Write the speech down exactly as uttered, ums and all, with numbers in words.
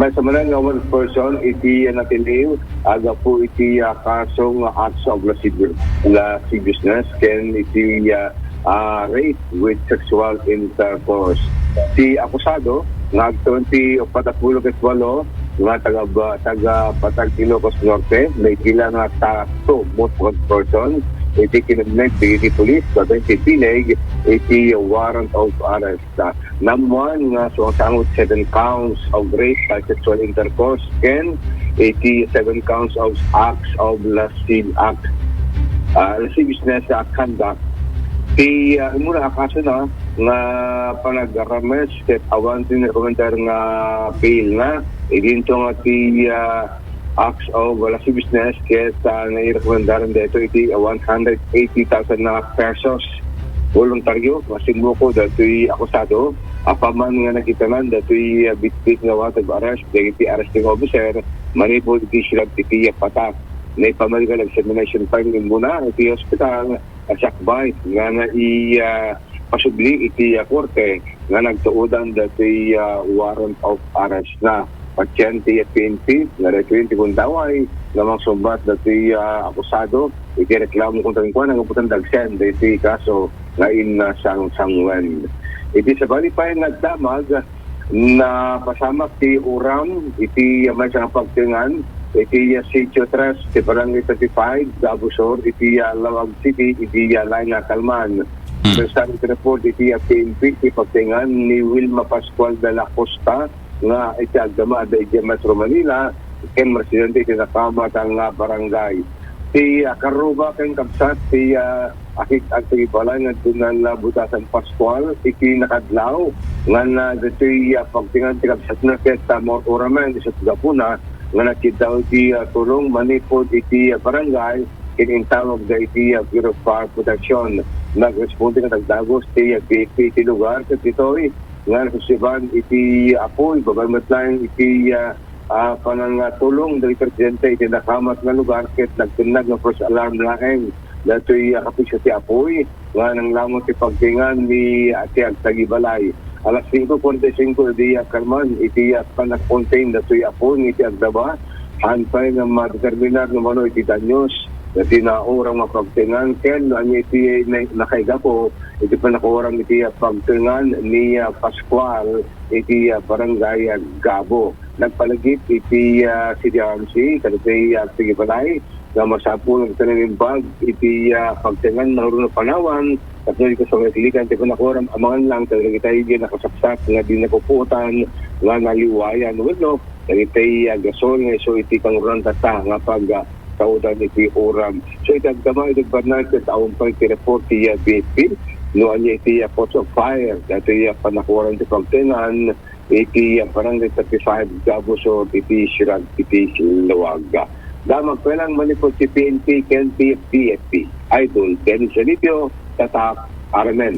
Sa manen nga one person iti, ah, natiliw, agapu iti, ah, kaso nga acts of lascivious-, lasciviousness ken iti, ah, ah, rape with sexual intercourse. Ti akusado nga agtawen ti uppat a pulo ket walo nga taga, taga Patag, Ilocos Norte, naigila nga tattoo, most wanted person, iti kinabneg dagiti pulis, babaen ti bileg iti warrant of arrest. Naammuan nga sumasangot seven counts of rape by sexual intercourse ken iti seven counts of acts of lasciv-, act, ah, lasciviousness, ah, conduct. Ti, ah, immuna a kasona nga panagarames ket awan ti narekomendar nga bail na. Idinto nga ti, ah, acts of lasciviousness ket, ah, nairekomendaran daytoy iti one hundred eighty thousand na pesos. Voluntaryo nga simmukod daytoy akusado apaman nga nakitanan daytoy, ah, bitbit nga warrant of arrest dagiti arresting officer manipud iti siyudad iti Patag. Naipamalikan examination file immuna iti hospital a sakbay nga nai-, ah, pasubli iti, ah, korte nga nagtuodan daytoy, ah, warrant of arrest na. Patien ti P N P nga daytoy ti gundaway nga mangsungbat daytoy, ah, akusado iti reklamo kontra kenkuana nga butan dagsen daytoy kaso nga inna sang-, sanguen. Iti sabali pay nga damag, napasamak ti uram iti maysa nga pagtengan iti, ah, Sitio Tres ti Barangay thirty-five, Gabo Sur, iti, ah, Laoag City, iti, ah, laing a kalman. Hmm. Sa iti report iti, ah, P N P, ti pagtengan ni Wilma Pascual de la Costa nga iti agdama adda iti Metro Manila, ken residente iti nakamat nga barangay. Ti, ah, karuba ken kabsat ti, ah, akit-, agtagibalay nga adda nabutasan Pascual iti nakadlaw nga na ditoy, ah, pagtengan ti kabsatna ket, ah, maur-uramen isu ti gapuna nga nagkiddaw iti, ah, tulong manipud iti, ah, barangay ken intawagda iti, ah, Bureau of Fire Protection. Nagresponde nga dagdagos ti, ah, B F P iti lugar ket ditoy nga nasusiban iti apoy, babaen met laeng iti, ah, ah, panangatulong dagiti residente iti nakamat nga lugar ket nagtennag nga first alarm laeng datoy, ah, kapisio ti apoy nga nanglangot ti pagtengan ni, ah, ti agtagibalay. Alas singko kuarenta y singko idi, ah, kalman iti, ah, panag-contain datoy apoy nga iti agdama. Haan pay nga madeterminar no mano iti danyos nga tinao nga pagtengan ken no ania iti na-, nakaigapo iti panakauram iti, ah, pagtengan ni, ah, Pascual iti, ah, Barangay, ah, Gabo. Nagpalagip iti, ah, C D R M C kadagiti, ah, agtagibalay nga masapul nga agtalinaed imbag iti, ah, pagtengan mangruno panawan tapno di kasangliklikan ti panakauram amangan lang kadagiti nakasaksak nga di napupuotan nga naliwayan wenno dagiti, ah, gasol nga isu iti kangrunaan tatta nga pag, ah, taudan iti uram. So, iti agdama iti bannal ket awan pay ti report ti, ah, B F P no ania iti, ah, cause of fire. Datoy, ah, panakauram ti pagtengan iti, ah, Barangay thirty-five, Gabo Sur, iti siyudad iti Laoag. Damag pay lang manipud ti P N P ken ti B F P. Idol Dennis Alipio, Tatak, R M N.